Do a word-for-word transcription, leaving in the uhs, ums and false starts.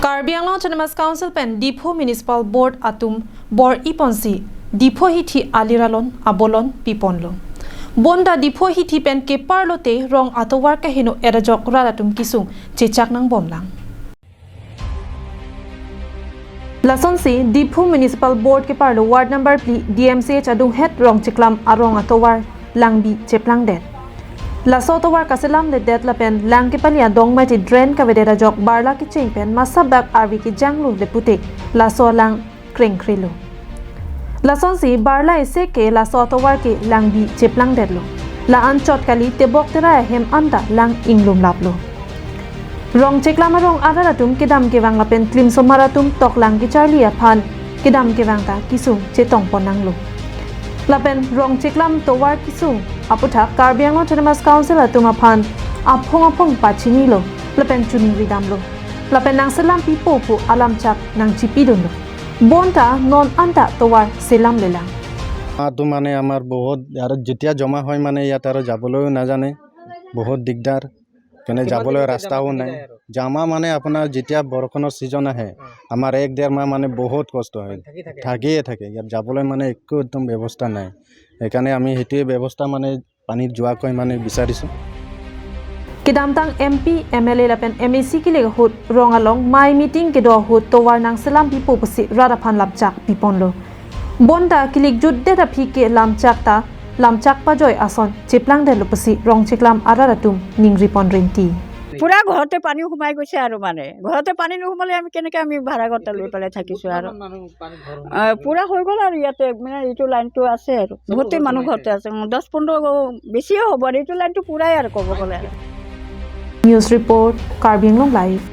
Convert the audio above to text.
Karbi Anglong Autonomous Council pen Diphu Municipal Board atum bor-iponsi Diphu hithi aliralon abolon piponlo. Bonta Diphu hithi pen kepar lote rong atovar kaheno erajok rat atum kesung chechak nangbomlang. Lasonsi Diphu Municipal Board keparlo Ward number phli D M C H adunghet Rongcheklam arong atovar langbi cheplangdet. Laso atovar kaselamledet lapen lang kepali adong mati drain kavedet ajok barla kecheng pen masabak arvi kejanglo le pute laso lang krengkrelo. Lasonsi barla isi ke laso atovar ke langbi cheplangdetlo. La-an chot kali tebok terai ahem anta lang inglumlaplo. Rongcheklam arong arat atum kedam kevang lapen klimsomar atum toklang kecharli aphan kedam kevang ta kesung chetongpon nanglo. Lapen Rongcheklam tovar kesung aputhak Karbi Anglong Autonomous Council atum aphan aphong aphong pachinilo lapen choningridamlo. Lapen nangselam pipo pu alamchak nangchipidunlo. Bonta non anta tovar selamlelang. আ, তো মানে আমাৰ বহুত আৰু যেতিয়া জমা হয় মানে ইয়াত আৰু যাবলৈও নাজানে, বহুত দিগদাৰ, কেনে কেইবাৰ যাবলৈ দিনতে ৰাস্তাও জাম নাই। হৈ যায় আৰু। জামা মানে আপোনাৰ যেতিয়া বৰষুণৰ ছিজন আহে, অ। আমাৰ এক ডেৰ মাহ মানে বহুত কষ্ট হয়, থাকি থাকে। থাকিয়ে থাকে, ইয়াত যাবলৈ মানে একো একদম ব্যৱস্থা নাই। সেইকাৰণে আমি সেইটোৱে ব্যৱস্থা মানে পানীত যোৱাকৈ মানে বিচাৰিছোঁ। Kedamtang M P, M L A lapen M A C kilik ahut rong along mei meeting kedo ahut tovar nangselam pipo pusi rat aphan lamchak piponlo. Bonta kilik jutdet aphi ke lamchak ta lamchak pajoi ason cheplangdetlo pusi Rongcheklam arat atum ningripon rinti. পুৰা ঘৰতে পানী সোমাই গৈছে আৰু মানে। ঘৰতে পানী নোসোমালে আমি কেনেকে আমি ভাড়া ঘৰ এটা লৈ পেলাই থাকিছো আৰু। কিমান মানুহ পানীত ঘৰ সোমাই আহ, আছে? পুৰা হৈ গ'ল আৰু ইয়াতে, মানে এইটো লাইনটো আছে আৰু। বহুতে মানুহ ঘৰতে আছে। উম, দহ পোন্ধৰ ঘৰ বেছিয়ে হ'ব আৰু এইটো লাইনটো পুৰাই আৰু ক'ব গ'লে আৰু। News report, Karbi Anglong Live.